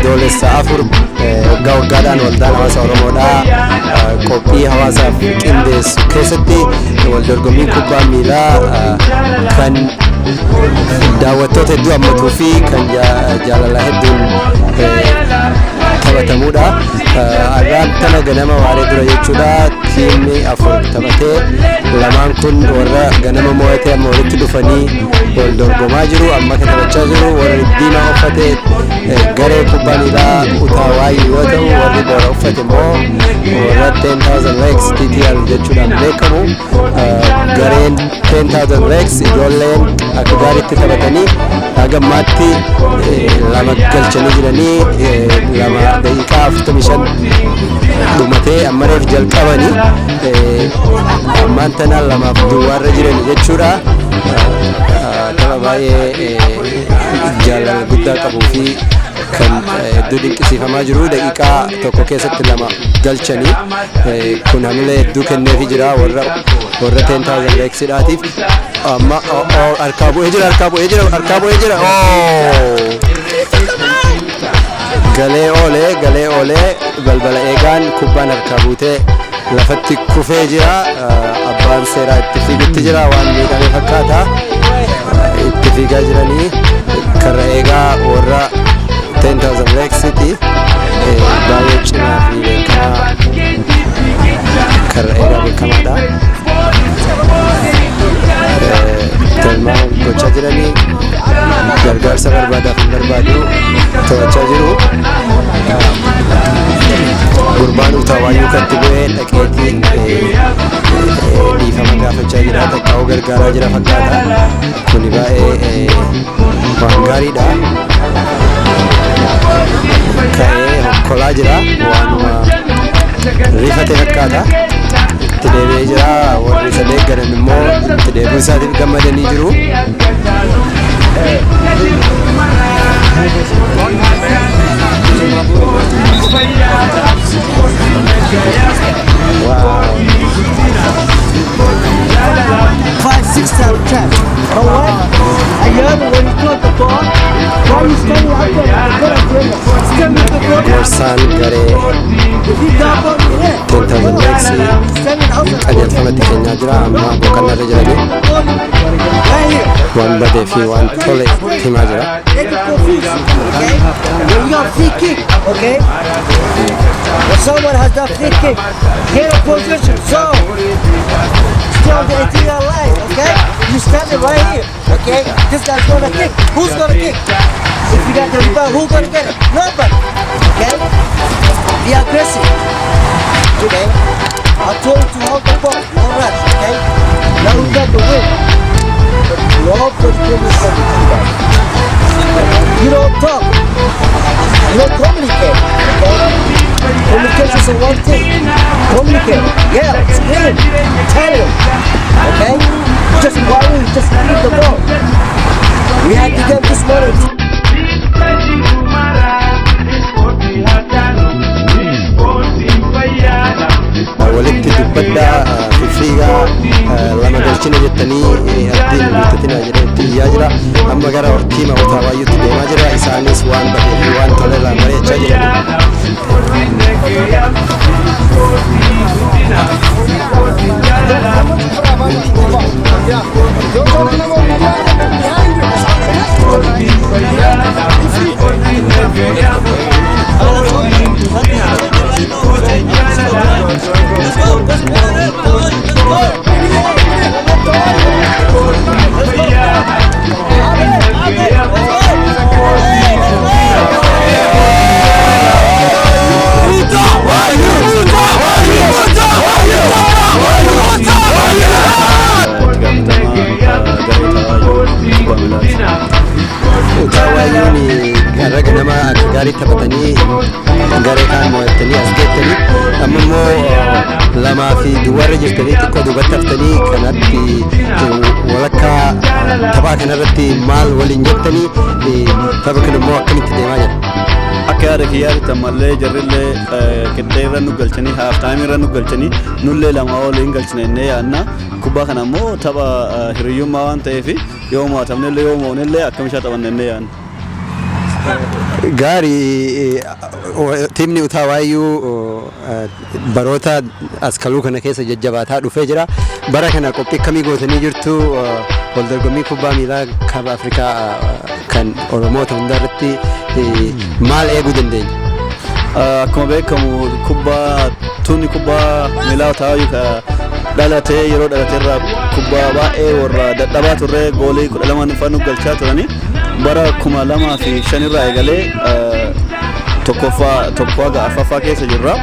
Adoolessa 4 waggaa waggaadhaan waldaan hawaasa Oromoodhaa qophii hawaasaaf qindeessu keessatti wal dorgommii kubbaa miilaa kan daawwattoota hedduu hammatuu fi kan jaalala hedduun taphatamudha. Har'aan tana ganama waaree dura jechuudha tiimni afur taphatee, lamaan kun warra ganama mo'atee amma walitti dhufanii wal dorgomaa jiru. Amma kan taphachaa jiru warri diimaa uffate garee kubbaa miilaa Utaawaayi yoo ta'u, warri boora uffate immoo warra 10,000 Lakes TTL jechuudhaan beekamu. Gareen 10,000 Lakes ijoolleen akka gaariitti taphatanii haga ammaatti lama galchanii jiranii, lama daqiiqaa 45 dhumatee amma reef jalqabanii ammaan tana 2-0rra jirani jechuudha. Tapha baay'ee jaalala guddaa qabuu fi kan hedduu dinqisiifamaa jiru, daqiiqaa tokko keessatti lama galchanii, kun hamilee hedduu kenneefii jira warra 10,000 Lakesiidhaatiif. Amma harkaa bu'ee jira, harkaa bu'ee jira, harkaa bu'ee jira. Galee oolee, galee oolee, balbala eegaan kubbaan harkaa buutee lafatti kufee jira. Abbaan seeraa itti fiigutti jira, waan miidhame fakkaata. Itti fiigaa jiranii karra eegaa warra 10,000 Lakesiiti, baay'ee cimaa fi beekamaa, karra eegaa beekamaadha. Tilmaama gochaa jiranii gargaarsa barbaadaaf hin barbaadu to'achaa jiru. Gurbaan Utawaayyuu katti bu'ee dhaqeetii dhiifama gaafachaa jira, takka'uu gargaaraa jira fakkaata. Kuni baay'ee waan gaariidha. Ka'ee hokkolaa jira, waanuma rifate fakkaata. Itti deebi'ee jira, warri isa deeggaran immoo itti deebi'uu isaatiif gammadanii jiru. Wow. Five, six time trap. But what? Ayana, when you caught the ball, why you standing out there? Stand with the ball. Gorsaan garee If you got ball, yeah. 10,000 Lakes Standing outside. qajeelfamatti kennaa jira. Amma boqonnarra jiranii Right here. waan badee fi waan tole himaa jira. They get confused. Okay? When we got free kick, okay? When someone has that free kick, get a position. So, stay on the interior line, okay? You standing right here, okay? This guy's gonna kick. Who's gonna kick? If you got the rebound, who's gonna get it? Nobody. Okay? Be aggressive. Okay? I told you to hold the ball. All right, okay? Now we got the win. But nobody coming from the you guys. You don't talk. You don't communicate. Okay? Communication is the one thing. Communicate. Yeah, scream. Tell him. Okay? Just why you just leave the ball. We had the game this morning. Walitti dubbadhaa, fiffiigaa, lama galchina jettanii abdiin guuttatina jedhee itti iyyaa jira. Amma gara tiima Otaawaayuutti deemaa jira. Isaanis waan badee fi waan tole irraa mari'achaa jiran. Itti gaafatamaa garee Utaawaayuu kubbaa miilaati. Utaawaayuun har'a ganama akka gaarii taphatanii garee kaan mo'attanii as geettanii, amma immoo 2-0rra jirtanii, xiqqoo duubatti haftanii, kanatti walakkaa taphaa kanarratti maal waliin jettanii, tapha kun immoo akkamitti deemaa jira? Akka yaada kiyyaatti ammallee jarrillee qixxee irra nu galchanii, half time irra nu galchanii, nullee lama ol hin galchine jennee yaadna. Kubbaa kana immoo tapha hiriyyummaa waan ta'eef yoo mo'atamnellee yoo mo'onellee akkam isaa taphanne jennee yaadna. Gaarii, tiimni Utaawaayuu baroota as kaluu kana keessa jajjabaataa dhufee jira. Bara kana qophii akkamii gootanii jirtu? Wal dorgommii kubbaa miilaa kaaba Afrikaa kan Oromoota hundaa irratti maal eeguu dandeenya? Akkuma beekamu, kubbaa tuunni kubbaa miilaa Utaawaayuu ka dhalatee, yeroo dhalate irraa kubbaa baay'ee warra dadhabaa turre, goolii 12 nufaa nu galchaa turani. Bara 2005 irraa eegalee tokkoffaa, tokko haga arfaffaa keessa jirra.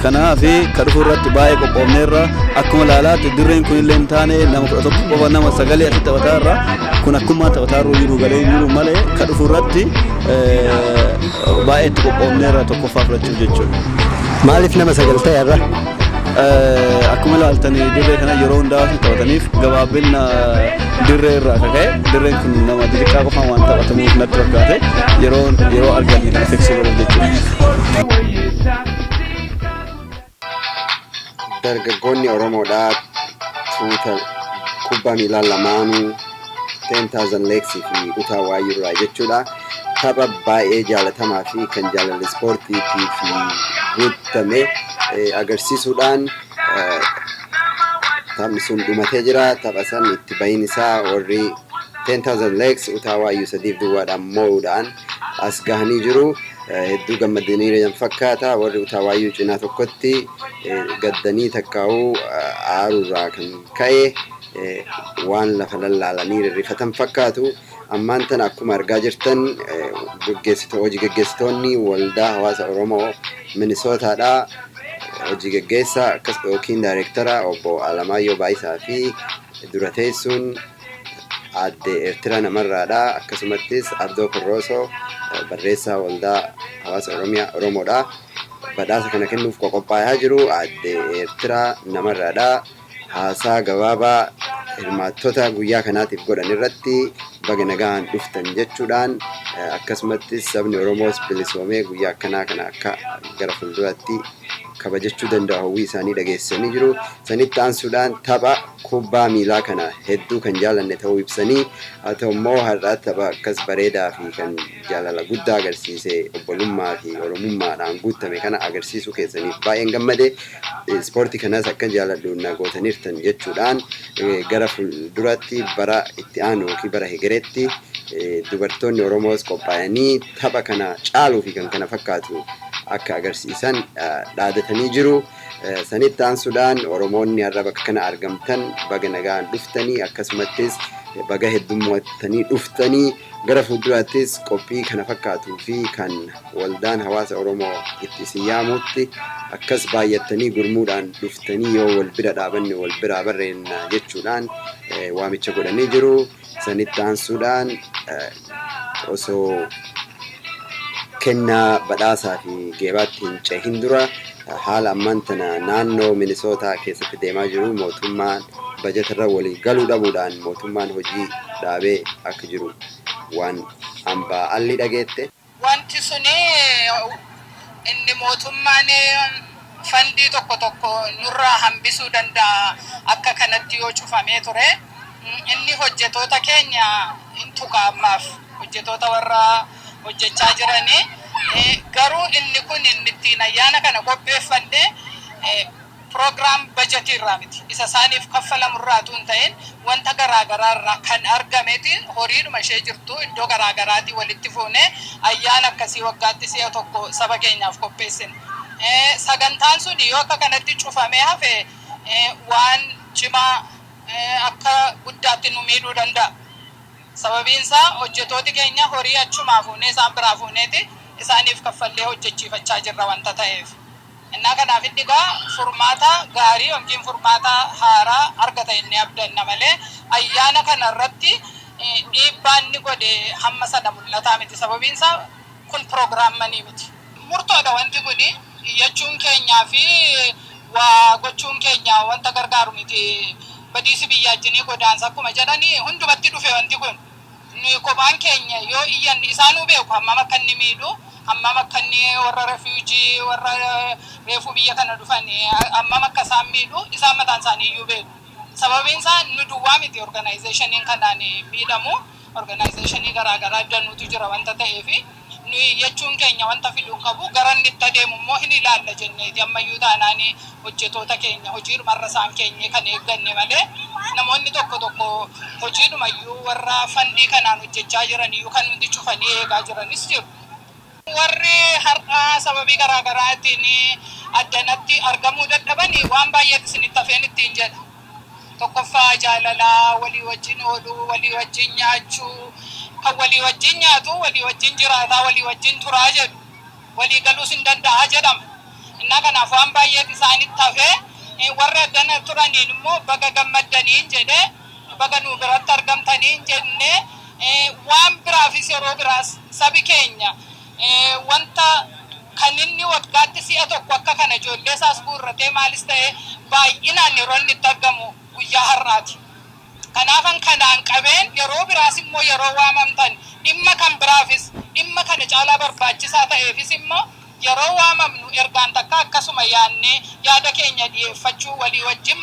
Kanaaf ka dhufu irratti baay'ee qophoofneerra. Akkuma ilaalaatti dirreen kun illee hin taane, nama 11 qofa, nama sagalee asitti taphataa irra kun akkuma taphataa jiru galee jiru malee, ka dhufu irratti baay'ee itti qophoofneerra tokkoffaa fudhachuuf jechuudha. Maaliif nama sagal ta'e irra? Akkuma ilaaltanii dirree kana yeroo hundaa waan taphataniif, gabaabina dirree irraa akka ka'e, dirreen kun nama xixiqqaa qofaan waan taphatamuuf natti fakkaate, yeroo yeroo arganne kana fix godhuuf jechuudha. Dargaggoonni Oromoodhaa tuuta kubbaa miilaa lamaanuu, 10,000 Lakes fi Utaa Waayyurraa jechuudha. Tapha baay'ee jaalatamaa fi kan jaalala ispoortiitii fi guutame agarsiisuudhaan taphni sun dhumatee jira. Tapha san itti bahin isaa warri 10,000 Lakes Utaa Waayyuu 3-0dhaan mo'uudhaan as gahanii jiru. Hedduu gammadanii jiran fakkaata. Warri Utaa Waayyuu cinaa tokkotti gaddanii takkaa'uu aaruurraa kan ka'e waan lafa lallaalanii rirrifatan fakkaatu. Ammaan tana akkuma argaa jirtan hojii geggeessitoonni waldaa hawaasa Oromoo Minisootaadhaa, hojii geggeessaa akkas yookiin daayireektara obbo Alamaayyoo Baayisaa fi dura teessuun aadde Eertiraa Namarraadha. Akkasumattis Abdoo Korroosoo barreessaa waldaa hawaasa Oromiyaa Oromoodha. Badhaasa kana kennuuf qophaa'aa jiru aadde Eertiraa Namarraadha. Haasaa gabaabaa hirmaattota guyyaa kanaatiif godhan irratti baga nagaan dhuftan jechuudhaan, akkasumattis sabni Oromoos bilisoomee guyyaa akkanaa kana akka gara fuulduraatti kabajachuu danda'u hawwii isaanii dhageessisanii jiru. Sanitti aansuudhaan tapha kubbaa miilaa kana hedduu kan jaalanne ta'uu ibsanii, haa ta'u immoo har'a tapha akkas bareedaa fi kan jaalala guddaa agarsiise, obbolummaa fi oromummaadhaan guutame kana agarsiisuu keessaniif baay'een gammade. Ispoortii kanas akka jaaladhu na gootaniirtan jechuudhaan, gara fuulduratti bara itti aanu yookiin bara hegereetti dubartoonni Oromoos qophaa'anii tapha kana caaluu fi kan kana fakkaatu akka agarsiisan dhaadatanii jiru. Sanitti aansuudhaan Oromoonni har'a bakka kana argamtan baga nagaan dhuftanii, akkasumattis baga heddummattanii dhuftanii, gara fuulduraattis qophii kana fakkaatuu fi kan waldaan hawaasa Oromoo itti isin yaamutti akkas baay'attanii gurmuudhaan dhuftanii yoo wal bira dhaabanne wal biraa barreenna jechuudhaan waamicha godhanii jiru. Sanitti aansuudhaan osoo kennaa badhaasaa fi geebaatti hin cehin dura, haala ammaan tana naannoo Minisootaa keessatti deemaa jiru, mootummaan bajatarra walii galuu dhabuudhaan mootummaan hojii dhaabee akka jiru waan hambaa alli dhageette. Wanti suni inni mootummaan fund tokko tokko nurraa hambisuu danda'a akka kanatti yoo cufamee ture. Inni hojjetoota keenya hin tuqa, ammaaf hojjetoota warra hojjechaa jiranii. Garuu inni kun inni ittiin ayyaana kana qopheeffanne program budgetii irraa miti. Isa isaaniif kaffalamu irraa utuu hin ta'in, wanta garaa garaa irraa kan argameeti, horiidhuma ishee jirtu iddoo garaa garaatii walitti fuunee ayyaana akkasii waggaatti si'a tokko saba keenyaaf qopheessina. Sagantaan sun yoo akka kanatti cufamee hafe waan cimaa akka guddaatti nu miidhuu danda'a. Sababiin isaa hojjetooti keenya horii achumaa fuunee, isaan biraa fuuneeti isaaniif kaffallee hojjechiifachaa jirra wanta ta'eef. Innaa kanaaf inni egaa furmaata gaarii yookiin furmaata haaraa argata inni abdanna malee, ayyaana kana irratti dhiibbaa inni godhe hamma sana mul'ataa miti. Sababiin isaa kun program money miti. Murtoodha wanti kuni, iyyachuun keenyaa fi waa gochuun keenya wanta gargaaru miti. Badiisi biyya wajjinii godaansa akkuma jedhanii hundumatti dhufe wanti kun. Nuyi kophaan keenya yoo iyyanni isaanuu beeku hammam akka inni miidhu, hammam akka inni warra refugee, warra reefuu biyya kana dhufan hammam akka isaan miidhu isaan mataan isaanii iyyuu beeku. Sababiin isaa nu duwwaa miti organizationiin kanaan miidhamu, organizationii garaa garaa danuutu jira wanta ta'eefi. Nuyi jechuun keenya wanta fiduu qabu gara inni itti adeemu immoo hin ilaalla jenneeti. Ammayyuu taanaan hojjetoota keenya hojiidhumarra isaan keenye kan eegganne malee, namoonni tokko tokko hojiidhumayyuu warra fandii kanaan hojjechaa jiraniyyuu kan hundi cufanii eegaa jiranis jiru. Warri har'aa sababii garaa garaatiin addanatti argamuu dadhabanii waan baay'eetu isinitti hafeen ittiin jedha. Tokkoffaa jaalalaa, walii wajjin ooluu, walii wajjin nyaachuu, kan walii wajjin nyaatu walii wajjin jiraataa, walii wajjin turaa jedhu. Walii galuus hin danda'a jedhama. Innaa kanaaf waan baay'eetu isaanitti hafee, warra addana turaniin immoo baga gammaddaniin jedhee, baga nuu biratti argamtaniin jennee, waan biraafis yeroo biraas sabi keenya wanta kan inni waggaatti si'a tokko akka kana ijoollee isaas guurratee maalis ta'ee baay'inaan yeroo inni itti argamu guyyaa har'aati. Kanaafan kanaan qabeen yeroo biraas immoo yeroo waamamtan dhimma kan biraafis, dhimma kana caalaa barbaachisaa ta'eefis immoo yeroo waamamnu ergaan takka akkasuma yaannee yaada keenya dhiyeeffachuu, walii wajjin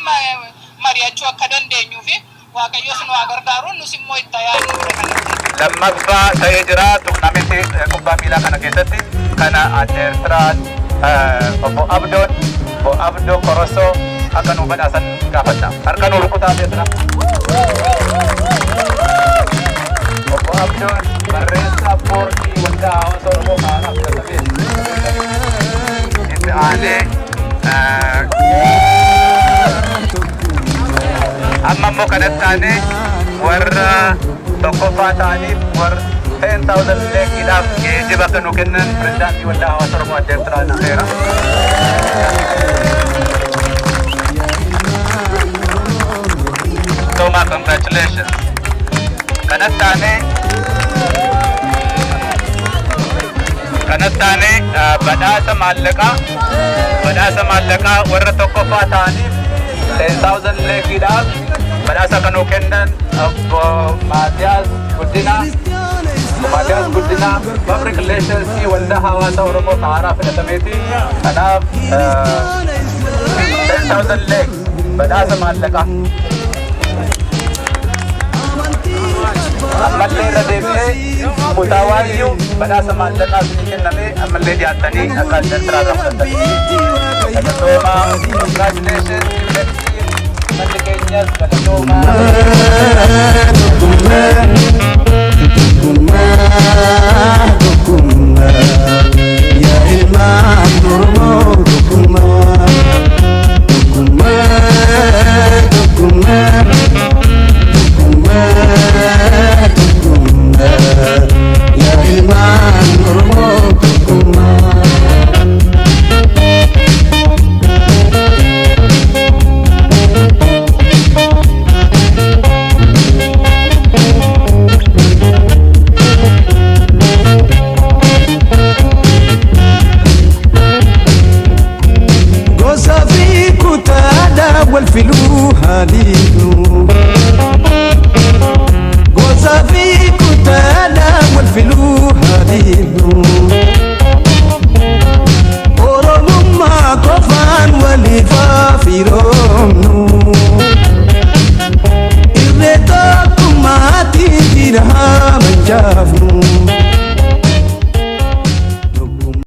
mari'achuu akka dandeenyuu fi Waaqayyos nu haa gargaaru, nus immoo itti yaadnu bira kanatti. Lammaffaa ta'ee jira toornaamentii kubbaa miilaa kana keessatti. Kana adda Eertiraan obbo Abdoo Korosoo akka nu badhaasan gaafadha. Harka nu rukutaa Eertiraa. Obbo Abdoon barreessaa boordii Waldaa Hawaasa Oromoo haaraa filatamee itti aanee, amma immoo kanatti aanee warra tokkoffaa ta'aniif warra 10,000 leekiidhaaf geejjiba akka nu kennan pirezidaantii Waldaa Hawaasa Oromoo adda Eertiraa dhufeera. Toma, congratulations. Kanatti aanee badhaasa maallaqaa warra tokkoffaa ta'aniif 10,000 leekiidhaaf badhaasa kan nuu kennan obbo Maatiyaas Guddinaa, Public Relations Waldaa Hawaasa Oromoo haaraa filatameeti. Kanaaf 10,000 leek badhaasa maallaqaa. Ammallee irra deebi'ee kutaawaayyu badhaasa maallaqaa isinii kenname ammallee dhiyaattanii akka adda irraa fudhatan. Galatoomaa, congratulations, manni keenyas galatoomaa. Tokkummaa, tokkummaa, yaa ilmaan Oromoo, tokkummaa, tokkummaa, tokkummaa, tokkummaa, tokkummaa, yaa ilmaan Oromoo, tokkummaa. Gosa fi kutaadhaa wal filuu haaliifnu. Gosa fi kutaadhaa wal filuu haaliifnu. Oromummaa qofaan waliif firoomnu. Irree tokkummaatiin jira haa mancaafnu.